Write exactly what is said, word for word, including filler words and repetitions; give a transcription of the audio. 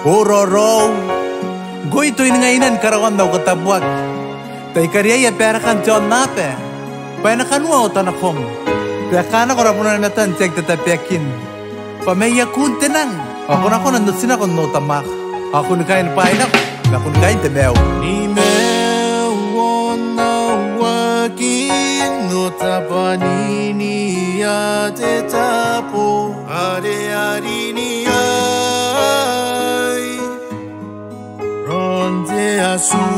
Ororo. Ngkoe toin ngaina ni karaoan au katabuaki. Tai kariaia bwa e rakan te aonnaba bwa e na kanoa otanakom, bwa e kaanako rabona ni matan te aki tatabeakin. Bwa mai akun te nang ao ko na kona n otinako n otamwaka. Ao kunnikai ni bwaai nako ma kunnikai n te maiu. Ni maiu ao n na waaki n otabwanin te tabo are e a rin iai raon te Atua.